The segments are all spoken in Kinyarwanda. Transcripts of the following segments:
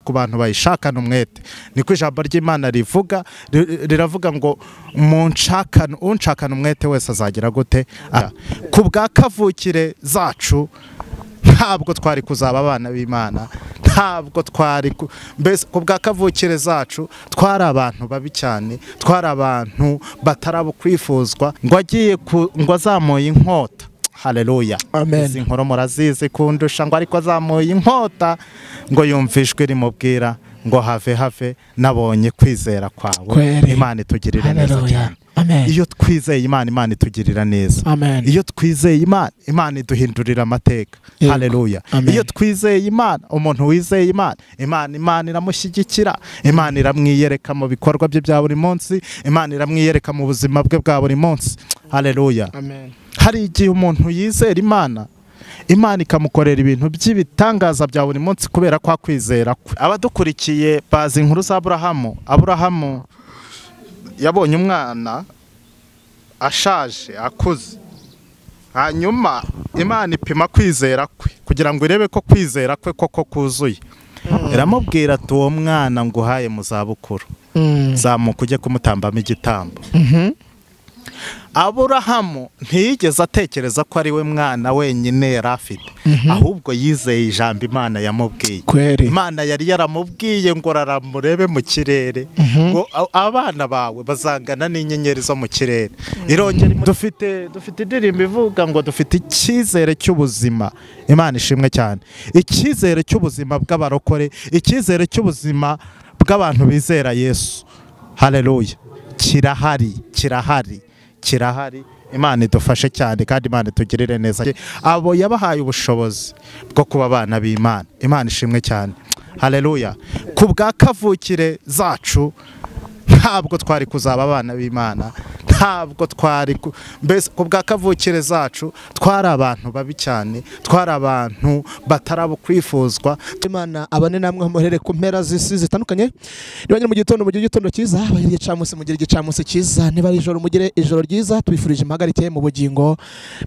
Ku bantu bayishakana umwete, niko ijambo ry'Imana rivuga, riravuga ngo munshakana, unshakana umwete wese azagira gute? Ku bwa kavukire zacu ntabwo twari kuzaba abana b'Imana, ntabwo twari, mbese ku bwa kavukire zacu twari abantu babi cyane, twari abantu batarabo kwifuzwa. Ngo agiye ngo azamuye inkota, haleluya, izi nkoro murazizi kundusha, ngo ariko azamuye inkota ngo yumvishwe rimubwira ngo have have nabonye kwizera kwawe. Imana itugirira neza cyane. Iyo twizeye Imana, Imana itugirira neza. Iyo twizeye Imana, Imana iduhindurira amateka. Haleluya. Iyo twizeye Imana, umuntu wizeye Imana, Imana iramushyigikira, Imana iramwiyereka mu bikorwa bye bya buri munsi, Imana iramwiyereka mu buzima bwe bwa buri munsi. Haleluya. Hari igihe umuntu yizera Imana, Imana ikamukorera ibintu by'ibitangaza bya buri munsi kubera kwa kwizera kwe. Abadukurikiye bazi inkuru za Aburahamu. Aburahamu yabonye umwana ashaje akuze, hanyuma Imana ipima kwizera kwe kugira ngo irebe ko kwizera kwe koko kuzuye. Iramubwira ati uwo mwana nguhaye mu zabukuru, zamuka ujye kumutambamo igitambo. Aburahamu ntiyigeze atekereza ko ari we mwana wenyine yari afite, ahubwo yizeye ijambo Imana yamubwiye. Imana yari yaramubwiye ngo raramurebe mu kirere, ngo abana bawe bazangana n'inyenyeri zo mu kirere. Irongera dufite indirimbo ivuga ngo dufite icyizere cy'ubuzima. Imana ishimwe cyane. Icyizere cy'ubuzima bw'abarokore, icyizere cy'ubuzima bw'abantu bizera Yesu. Haleluya. Kirahari, kirahari, kirahari. Imana idufashe cyane kandi Imana itugirire neza. Abo yabahaye ubushobozi bwo kuba abana b'Imana. Imana ishimwe cyane. Haleluya. Ku bwa kavukire zacu ntabwo twari kuzaba abana b'Imana, ntabwo twari, mbese ku bwa kavukire zacu twari abantu babi cyane, twari abantu batarabo kwifuzwa. Imana abane namwe muherere ku mpera z'isi zitandukanye. Niba mu gitondo mugire igitondo cyiza, abari igicamunsi mugire igicamunsi cyiza, niba ari ijoro mugire ijoro ryiza. Tubifurije impagarike mu bugingo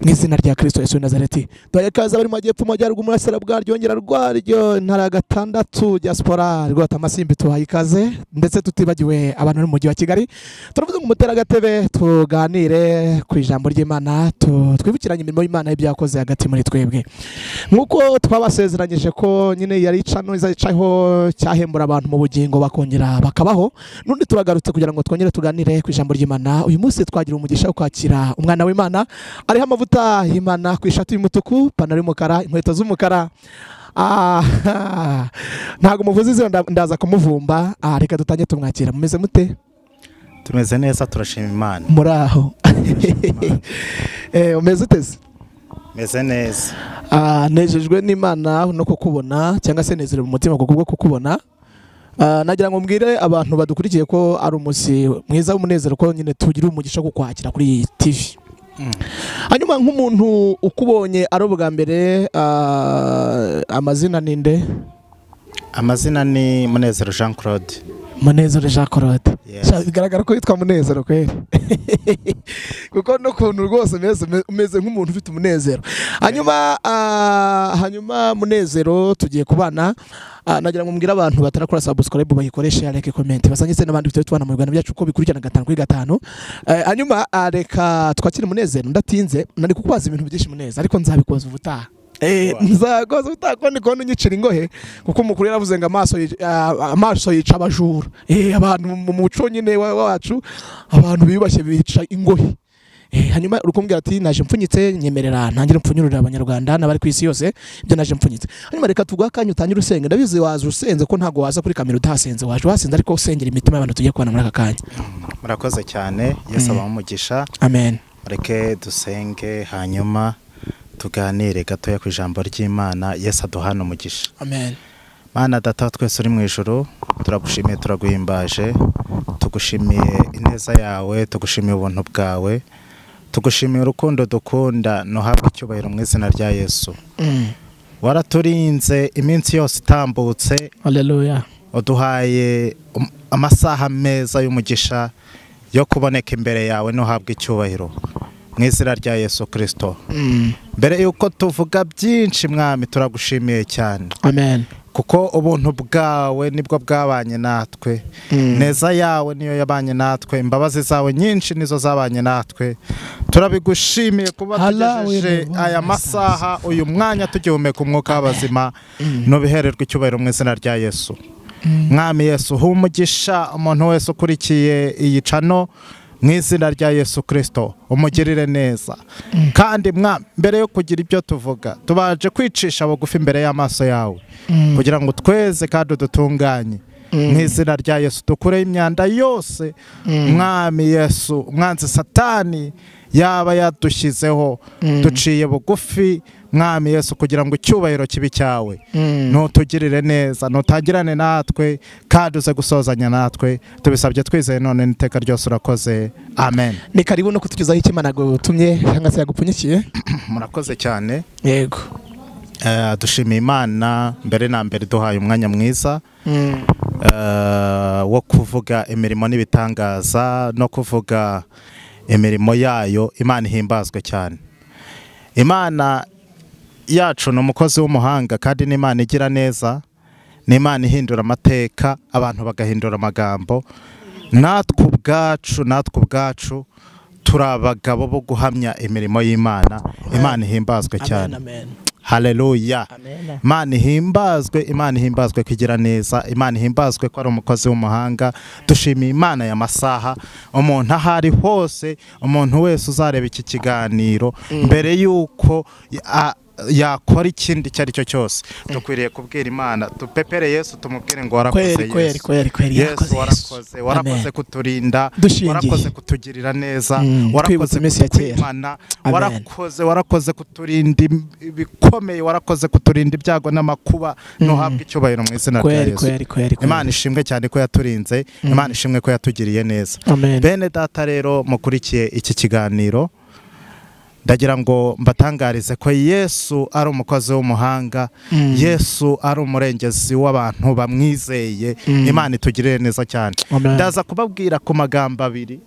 mu izina rya Kristo Yesu Nazareti. Duhaye kaza bari mu majyepfo, mu majyaruguru, mu burasirazuba bwaryo, ngera rwaryo, ntara gatandatu diaspora rwata amasimbi, tuhaye ikaze, ndetse tutibagiwe abantu mu mujyi wa Kigali. Turavuze ngo mutera agatebe tuganire ku ijambo ry'Imana, twibukiranye imirimo y'Imana y'ibyakoze hagati muri twebwe. Nkuko twabasezeranyije ko nyine yari icano izacaho cyahembura abantu mu bugingo bakongera bakabaho, nundi turagarutse kugira ngo twongere tuganire ku ijambo ry'Imana. Uyu munsi twagira umugisha wo kwakira umwana w'Imana, ariho amavuta y'Imana ku ishati y'umutuku, ipantaro y'umukara, inkweto z'umukara. Ntago muvuze izina, ndaza kumuvumba. Reka dutange tumwakira. Mumeze mute? Tumeze neza, turashima Imana. Muraho. Umeze uteze? Meze neza. Nejejwe n'Imana no kukubona, cyangwa se nezerewe mu mutima kubwo kukubona. Nagira ngo mbwire abantu badukurikiye ko ari umunsi mwiza w'umunezero, ko nyine tugira umugisha wo kukwakira kuri iyi TV. Hanyuma nk'umuntu ukubonye ari ubwa mbere, amazina ninde? Amazina ni Munezero Jean Claude. Munezero Jean Claude. Bigaragara ko yitwa Munezero kweri. Kuko no kuntu rwose umeze nk'umuntu ufite umunezero. Hanyuma Munezero tugiye kubana. Nagira ngo mbwire abantu batarakora subscribe bayikoreshe, like, comment, basangise n'abandi bityo tubana mu Rwanda byacu uko bikurikirana 5 kuri 5. Hanyuma reka twakire Munezero. Ndatinze nari kukubaza ibintu byinshi Munezero, ariko nzabikoza ubutaha. Nzagoza ubutaha ko ndi kubona unyicira ingohe, kuko umukuru yaravuze ngo amaso yica abajura. Abantu mu muco nyine wacu abantu biyubashye bica ingohe. Hanyuma urukumbwira ati naje mpfunyitse, nyemerera ntangire mpfunyurira abanyarwanda n'abari ku isi yose ibyo naje mpfunyitse. Hanyuma reka tuguha akanya utangire usenge. Ndabizi waza usenze ko ntago waza kuri kamera utahasenze, waje wasenze, ariko usengera imitima y'abantu tugiye kubana muri aka kanya. Murakoze cyane, Yesu abahe umugisha. Amen. Reke dusenge hanyuma tuganire gatoya ku ijambo ry'Imana. Yesu aduhana umugisha. Amen. Mana data twese uri mu ijuru, turagushimiye, turaguhimbaje, tugushimiye ineza yawe, tugushimiye ubuntu bwawe, tugushimiye urukundo dukunda. Nuhabwe icyubahiro mu izina rya Yesu. Waraturinze iminsi yose itambutse. Haleluya. Uduhaye amasaha meza y'umugisha yo kuboneka imbere yawe. Nuhabwe icyubahiro mu izina rya Yesu Kristo. Mbere yuko tuvuga byinshi Mwami, turagushimiye cyane. Amen. Kuko ubuntu bwawe nibwo bwabanye natwe, neza yawe niyo yabanye natwe, imbabazi zawe nyinshi nizo zabanye natwe. Turabigushimiye kuba tugejeje aya masaha, uyu mwanya tugihumeka umwuka w'abazima, nubihererwe icyubahiro mu izina rya Yesu. Mwami Yesu, humugisha umuntu wese ukurikiye iyi cano mu izina rya Yesu Kristo, umugirire neza. Kandi mbere yo kugira ibyo tuvuga, tubaje kwicisha bugufi imbere y'amaso yawe kugira ngo tweze kandi dutunganye mu izina rya Yesu, dukure imyanda yose. Mwami Yesu, umwanzi Satani yaba yadushyizeho, duciye bugufi Mwami Yesu kugira ngo icyubahiro kibe cyawe. Nutugirire neza, nutangirane natwe kandi uze gusozanya natwe, tubisabye twizeye none n'iteka ryose, urakoze. Amen. Ni karibu no kutugezaho icyo Imana yagutumye cyangwa se yagupfunyikiye. Murakoze cyane. Yego. Dushimiye Imana mbere na mbere duhaye umwanya mwiza wo kuvuga imirimo n'ibitangaza no kuvuga imirimo yayo. Imana ihimbazwe cyane. Imana yacu ni umukozi w'umuhanga, kandi ni Imana igira neza, ni Imana ihindura amateka, abantu bagahindura amagambo. Natwe ubwacu turi abagabo bo guhamya imirimo y'Imana. Imana ihimbazwe cyane. Haleluya. Imana ihimbazwe, Imana ihimbazwe kugira neza, Imana ihimbazwe ko ari umukozi w'umuhanga. Dushimiye Imana ya masaha, umuntu ahari hose, umuntu wese uzareba iki kiganiro mbere yuko yakora ikindi icyo ari cyo cyose, dukwiriye kubwira Imana, dupepere Yesu, tumubwire ngo warakoze Yesu. Yesu warakoze, warakoze kuturinda, warakoze kutugirira neza, warakoze kutwimana, warakoze kuturinda ibikomeye, warakoze kuturinda ibyago n'amakuba. Nuhabwe icyubahiro mu izina rya Yesu. Imana ishimwe cyane ko yaturinze, Imana ishimwe ko yatugiriye neza. Bene data rero mukurikiye iki kiganiro, ndagira ngo mbatangarize ko Yesu ari umukozi w'umuhanga, Yesu ari umurengezi w'abantu bamwizeye. Imana itugirire neza cyane. Ndaza kubabwira ku magambo abiri.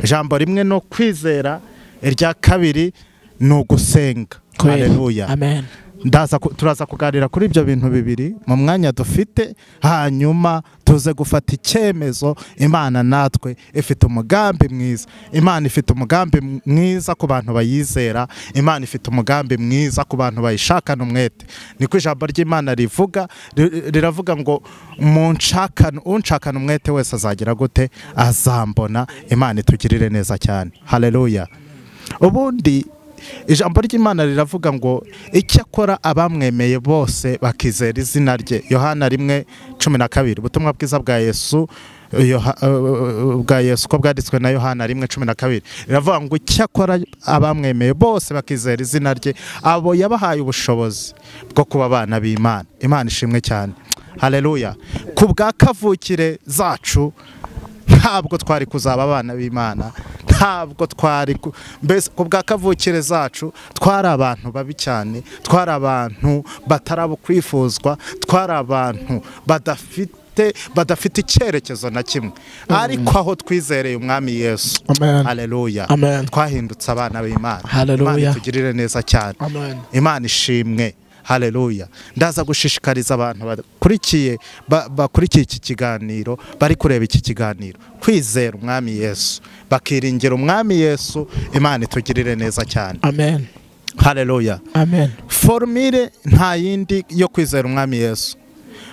Ijambo rimwe no kwizera, irya kabiri ni ugusenga. Haleluya. Amen. Turaza kuganira kuri ibyo bintu bibiri mu mwanya dufite, hanyuma tuze gufata icyemezo. Imana natwe ifite umugambi mwiza. Imana ifite umugambi mwiza ku bantu bayizera, Imana ifite umugambi mwiza ku bantu bayishakana umwete. Niko ijambo ry'Imana rivuga, riravuga ngo unshakana umwete wese azagira gute? Azambona. Imana itugirire neza cyane. Haleluya. Ubundi ijambo ry'Imana riravuga ngo icyakora abamwemeye bose bakizera izina rye. Yohana 1:12. Ubutumwa bwiza bwa Yesu ko bwanditswe na Yohana 1:12. Riravuga ngo icyakora abamwemeye bose bakizera izina rye, abo yabahaye ubushobozi bwo kuba abana b'Imana. Imana ishimwe cyane. Haleluya. Ku bwa kavukire zacu ntabwo twari kuzaba abana b'Imana, ntabwo twari mbese ku bwa kavukire zacu twari abantu babi cyane, twari abantu batarabo kwifuzwa, twari abantu badafite icyerekezo na kimwe. Ariko aho twizereye Umwami Yesu, haleluya, twahindutse abana b'Imana. Imana itugirire neza cyane. Imana ishimwe. Haleluya. Ndaza gushishikariza abantu bakurikiye iki kiganiro, bari kureba iki kiganiro, kwizera Umwami Yesu, bakiringira Umwami Yesu. Imana itugirire neza cyane. Amen. Haleluya. Amen. Formule nta yindi yo kwizera Umwami Yesu.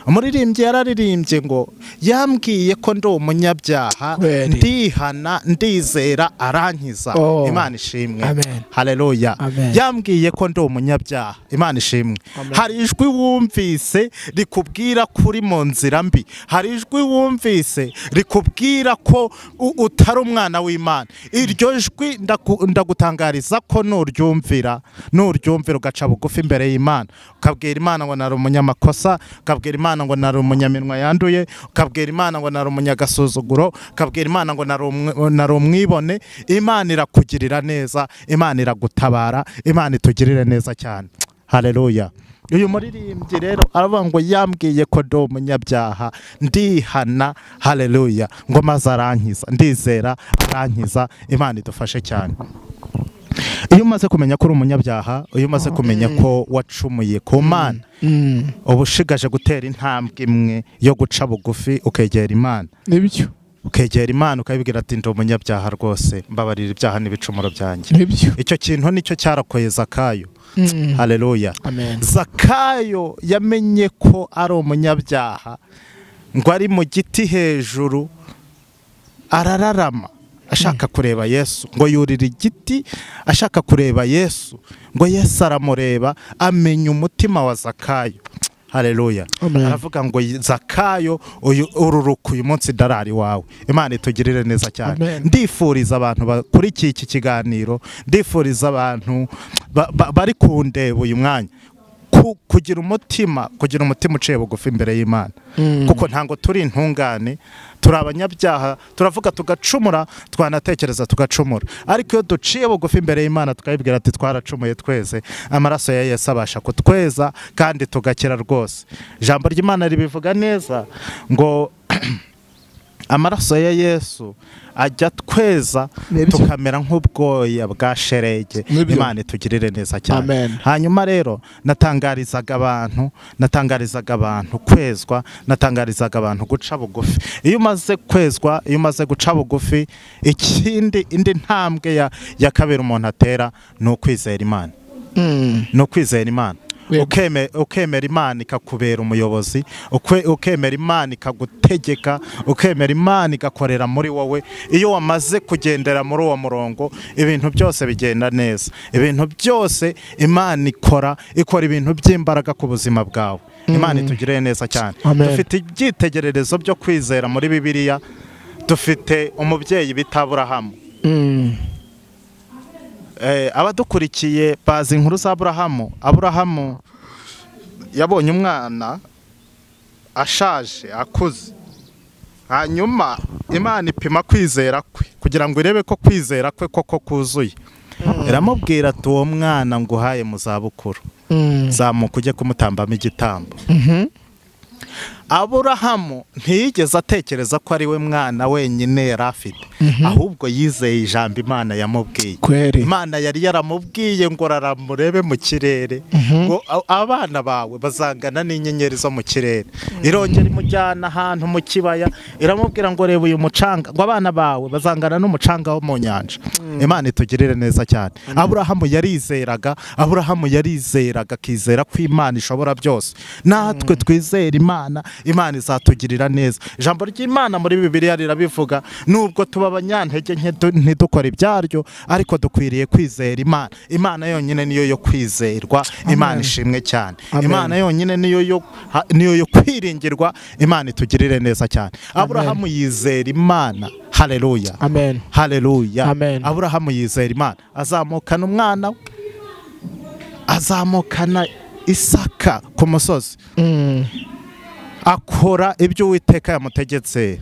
Umuririmbyi yararirimbye ngo yambwiye ko ndi umunyabyaha, ndihana, ndizera, arankiza. Imana ishimwe. Haleluya. Yambwiye ko ndi umunyabyaha. Imana ishimwe. Hari ijwi wumvise rikubwira kuri mu nzira mbi, hari ijwi wumvise rikubwira ko utari umwana w'Imana. Iryo jwi ndagutangariza ko nuryumvira ugaca bugufi imbere y'Imana, ukabwira Imana ngo nari umunyamakosa, ukabwira Imana ngo nari umunyaminwa yanduye, ukabwira Imana ngo nari umunyagasuzuguro, ukabwira Imana ngo nari umwibone. Imana irakugirira neza, Imana iragutabara, Imana itugirire neza cyane. Haleluya. Uyu muririmbyi rero aravuga ngo yambwiye ko ndi umunyabyaha, ndihana, haleluya, ngo maze arankiza, ndizera arankiza. Imana idufashe cyane. Iyo umaze kumenya ko uri umunyabyaha, iyo umaze kumenya ko wacumuye ku Mana, uba ushigaje gutera intambwe imwe yo guca bugufi ukegera Imana. Nibyo. Ukegera Imana ukayibwira ati ndi umunyabyaha rwose, mbabarira ibyaha n'ibicumuro byanjye. Nibyo. Icyo kintu nicyo cyarakoye Zakayo. Haleluya. Amen. Zakayo yamenye ko ari umunyabyaha, ngo ari mu giti hejuru arararama ashaka kureba Yesu, ngo yurira igiti ashaka kureba Yesu, ngo Yesu aramureba amenya umutima wa Zakayo. Haleluya. Aravuga ngo Zakayo uyu ururuka uyu munsi darari wawe. Imana itugirire neza cyane. Ndifuriza abantu bakurikiye iki kiganiro, ndifuriza abantu bari kundeba uyu mwanya kugira umutima uciye bugufi imbere y'Imana. Kuko ntango turi intungane, turi abanyabyaha, turavuga tugacumura, twanatekereza tugacumura. Ariko iyo duciye bugufi imbere y'Imana tukayibwira ati twaracumuye tweze, amaraso ya Yesu abasha kutweza kandi tugakira rwose. Ijambo ry'Imana ribivuga neza ngo amaraso ya Yesu ajya tweza tukamera nk'ubwoya bwa sherege. Imana itugirire neza cyane. Hanyuma rero natangarizaga abantu kwezwa, natangarizaga abantu guca bugufi. Iyo umaze kwezwa, iyo umaze guca bugufi, ikindi indi ntambwe ya kabiri umuntu atera ni ukwizera Imana. Ni ukwizera Imana. Ukemera Imana ikakubera umuyobozi, ukemera Imana ikagutegeka, ukemera Imana igakorera muri wowe. Iyo wamaze kugendera muri uwo murongo, ibintu byose bigenda neza. Ibintu byose Imana ikora ibintu by'imbaraga ku buzima bwawe. Imana itugirire neza cyane. Dufite ibyitegererezo byo kwizera muri Bibiliya. Dufite umubyeyi bita Aburahamu. Abadukurikiye bazi inkuru za Aburahamu. Aburahamu yabonye umwana ashaje akuze, hanyuma Imana ipima kwizera kwe kugira ngo irebe ko kwizera kwe koko kuzuye. Iramubwira ati uwo mwana nguhaye mu zabukuru, zamuka ujye kumutambamo igitambo. Aburahamu ntiyigeze atekereza ko ari we mwana wenyine yari afite, ahubwo yizeye ijambo Imana yamubwiye. Imana yari yaramubwiye ngo raramurebe mu kirere, ngo abana bawe bazangana n'inyenyeri zo mu kirere. Irongera imujyana ahantu mu kibaya, iramubwira ngo reba uyu mucanga, ngo abana bawe bazangana n'umucanga wo mu nyanja. Imana itugirire neza cyane. Aburahamu yarizeraga, Aburahamu yarizeraga akizera ko Imana ishobora byose. Natwe twizera Imana, Imana izatugirira neza. Ijambo ry'Imana muri Bibiliya rirabivuga, nubwo tuba abanyantege nke ntidukora ibyaryo, ariko dukwiriye kwizera Imana. Imana yonyine niyo yo kwizerwa. Imana ishimwe cyane. Imana yonyine niyo yo kwiringirwa. Imana itugirire neza cyane. Aburahamu yizera Imana. Haleluya. Amen. Haleluya. Amen. Aburahamu yizera Imana, azamukana umwana we, azamukana Isaka ku musozi. Akora ibyo Uwiteka yamutegetse,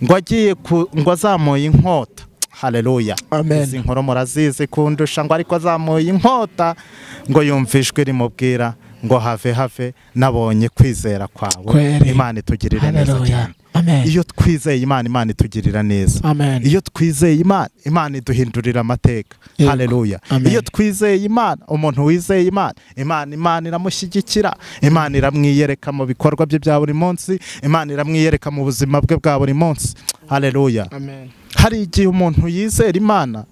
ngo agiye ngo azamuye inkota. Haleluya. Izi nkoro murazizi kundusha. Ngo ariko azamuye inkota, ngo yumva ijwi rimubwira ngo have have, nabonye kwizera kwawe. Imana itugirire neza cyane. Iyo twizeye Imana, Imana itugirira neza. Iyo twizeye Imana, Imana iduhindurira amateka. Haleluya. Iyo twizeye Imana, umuntu wizeye Imana, Imana iramushyigikira, Imana iramwiyereka mu bikorwa bye bya buri munsi, Imana iramwiyereka mu buzima bwe bwa buri munsi. Haleluya. Hari igihe umuntu yizera Imana,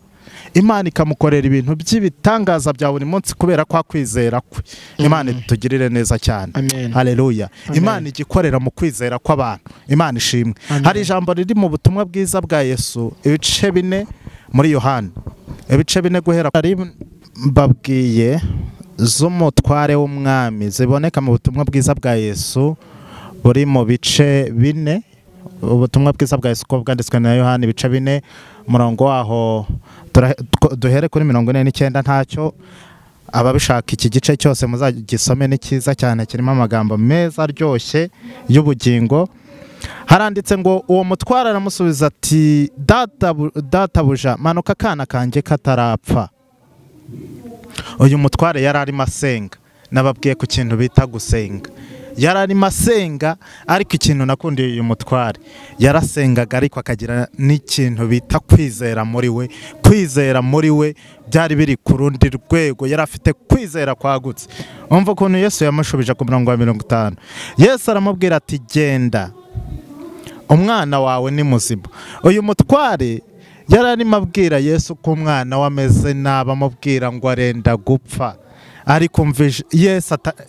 Imana ikamukorera ibintu by'ibitangaza bya buri munsi kubera kwa kwizera kwe. Imana itugirire neza cyane. Haleluya. Imana igikorera mu kwizera kw'abantu. Imana ishimwe. Hari ijambo riri mu butumwa bwiza bwa Yesu, ibice 4 muri Yohana, ibice 4 guhera ari mbabwiye z'umutware w'umwami, ziboneka mu butumwa bwiza bwa Yesu buri mu bice 4. Ubutumwa bwiza bwa Yesu bwanditswe na Yohana ibice 4, umurongo waho duhere kuri 49. Ntacyo ababishaka iki gice cyose muzagisome, ni cyiza cyane, kirimo amagambo meza aryoshye y'ubugingo. Haranditse ngo uwo mutwara aramusubiza ati databuja, manuka akana kanjye katarapfa. Uyu mutware yari arimo asenga. Nababwiye ku kintu bita gusenga. Yararimo asenga, ariko ikintu nakundiye uyu mutware, yarasengaga ariko akagira n'ikintu bita kwizera muri we. Kwizera muri we byari biri ku rundi rwego, yari afite kwizera kwagutse. Umva ukuntu Yesu yamushubije ku murongo wa 50. Yesu aramubwira ati genda, umwana wawe ni muzima. Uyu mutware yararimo abwira Yesu ko umwana we ameze nabi, amubwira ngo arenda gupfa. Ariko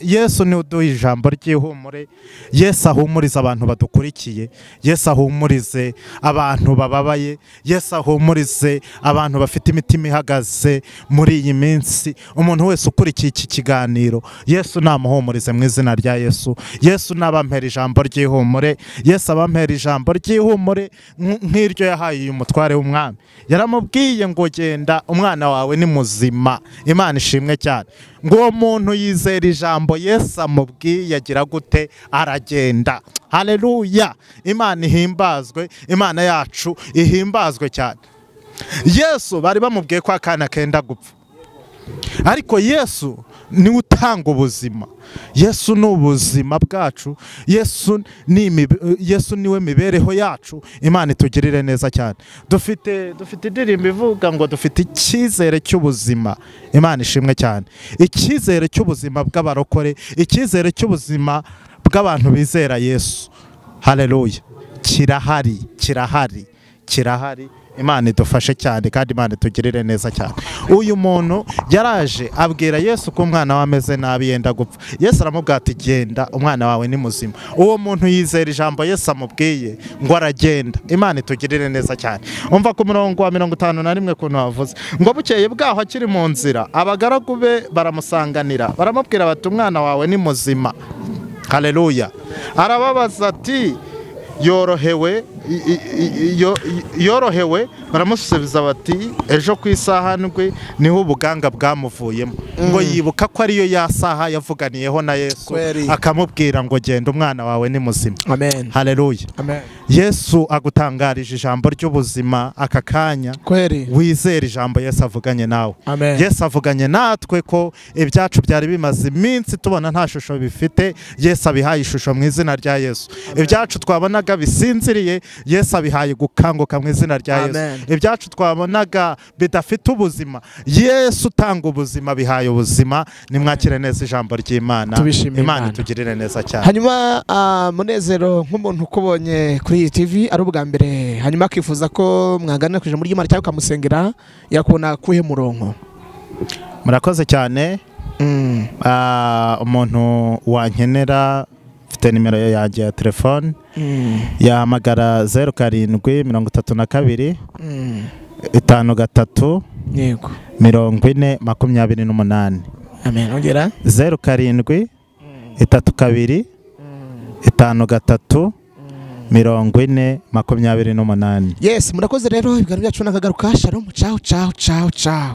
Yesu ni uduha ijambo ry'ihumure. Yesu ahumuriza abantu badukurikiye, Yesu ahumurize abantu bababaye, Yesu ahumurize abantu bafite imitima ihagaze muri iyi minsi. Umuntu wese ukurikiye iki kiganiro, Yesu namuhumurize mu izina rya Yesu. Yesu nabampera ijambo ry'ihumure, Yesu abampera ijambo ry'ihumure nk'iryo yahaye uyu mutware w'umwami. Yaramubwiye ngo genda, umwana wawe ni muzima. Imana ishimwe cyane. Ngo uwo muntu yizera ijambo Yesu amubwiye, agira gute? Aragenda. Haleluya! Imana ihimbazwe, Imana yacu ihimbazwe cyane. Yesu bari bamubwiye ko akana kenda gupfa, ariko Yesu niwe utanga ubuzima. Yesu ni ubuzima bwacu, Yesu niwe mibereho yacu. Imana itugirire neza cyane. Dufite indirimbo ivuga ngo dufite icyizere cy'ubuzima. Imana ishimwe cyane. Icyizere cy'ubuzima bw'abarokore, icyizere cy'ubuzima bw'abantu bizera Yesu. Haleluya! Kirahari, kirahari, kirahari. Imana idufashe cyane kandi Imana itugirire neza cyane. Uyu muntu yaraje abwira Yesu ko umwana we ameze nabi yenda gupfa. Yesu aramubwira ati genda, umwana wawe ni muzima. Uwo muntu yizera ijambo Yesu amubwiye ngo aragenda. Imana itugirire neza cyane. Umva ku murongo wa 51 kuntu havuze ngo bukeye bwaho akiri mu nzira, abagaragu be baramusanganira baramubwira bati umwana wawe ni muzima. Haleluya! Arababaza ati yorohewe? Baramusubiza bati ejo ku isaha ndwi niho ubuganga bwamuvuyemo. Ngo yibuka ko ariyo ya saha yavuganiyeho na Yesu, akamubwira ngo genda, umwana wawe ni muzima. Amen. Haleluya. Amen. Yesu agutangarije ijambo ry'ubuzima aka kanya, wizere ijambo Yesu avuganye nawe. Amen. Yesu avuganye natwe ko ibyacu byari bimaze iminsi tubona nta shusho bifite, Yesu abihaye ishusho mu izina rya Yesu. Ibyacu twabonaga bisinziriye, Yesu abihaye gukanguka mu izina rya Yesu. Ibyacu twabonaga bidafite ubuzima, Yesu utanga ubuzima bihaye ubuzima. Nimwakire neza ijambo ry'Imana. Imana itugirire neza cyane. Hanyuma Munezero, nk'umuntu ukubonye kuri iyi TV ari ubwa mbere, hanyuma akifuza ko mwaganira ku ijambo ry'Imana cyangwa ukamusengera, yakubona kuhe murongo? Murakoze cyane. Umuntu wankenera, mfite nimero yanjye ya telefone, yahamagara 07 32 53 yego 40 28. Amen. Ongera 07 32 53 40 28. Yes, murakoze rero, ibiganiro byacu nakagaruka. Shalom, ciao ciao ciao ciao.